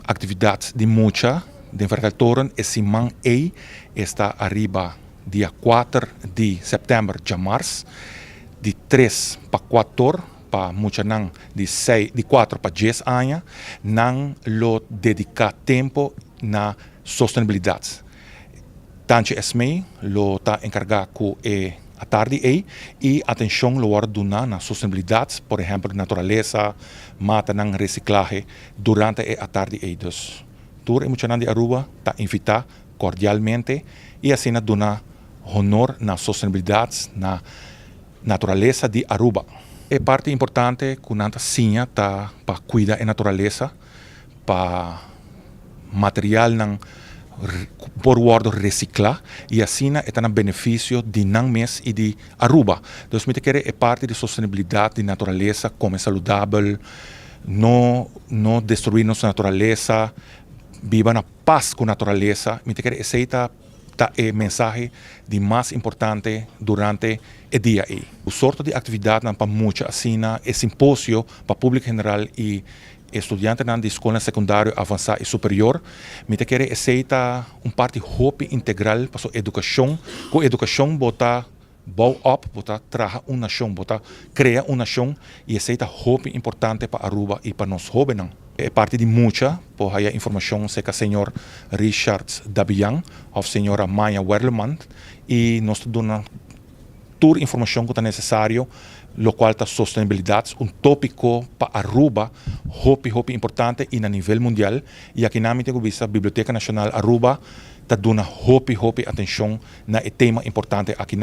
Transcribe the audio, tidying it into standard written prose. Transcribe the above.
Actividad di mucha den Verteltoren e siman ey, ta ariba dia 4 di september, diamars, di 3 pa 4, pa muchanan di 6, di 4 pa 10 aña. Nan lo dedica tempo na sostenibilidad. Tantje Esmee lo ta encarga cu e atardi ey y atencion lo wordo duna na sostenibilidad, por ehempel, naturalesa, matanan, reciclahe durante e atardi ey. Dus tur e muchanan di Aruba ta invita cordialmente y asina duna honor na sostenibilidad, na naturalesa di Aruba. E parti importante cu nan ta siña ta pa cuida e naturalesa, pa materialnan por wordo recicla y asina ta na beneficio di nan mes y di Aruba. Dus mi ta kere e parti di sostenibilidad di naturalesa, come saludabel, no destrui nos naturalesa, biba na paz cu naturalesa. Mi ta kere esey ta e mensahe di mas importante durante e dia ey. E sorto di actividad pa mucha asina, e simposio pa publico general y studiantenan di scol secundario avansa y superior, mi ta kere esey ta un parti hopi integral pa educacion. Cu educacion bo ta bouw op, bo ta traha un nacion, bo ta crea un nacion y esey ta hopi importante pa Aruba y pa nos hobennan. E parti di mucha, por haya informacion cerca señor Richard Dabian of señora Maya Werleman y nos ta duna tur informacion cu ta necesario, locual ta sostenibilidad, un topico pa Aruba, hopi, hopi importante y na nivel mundial. Y aki na mi Biblioteca Nacional Aruba ta duna hopi, hopi atencion na e tema importante aki.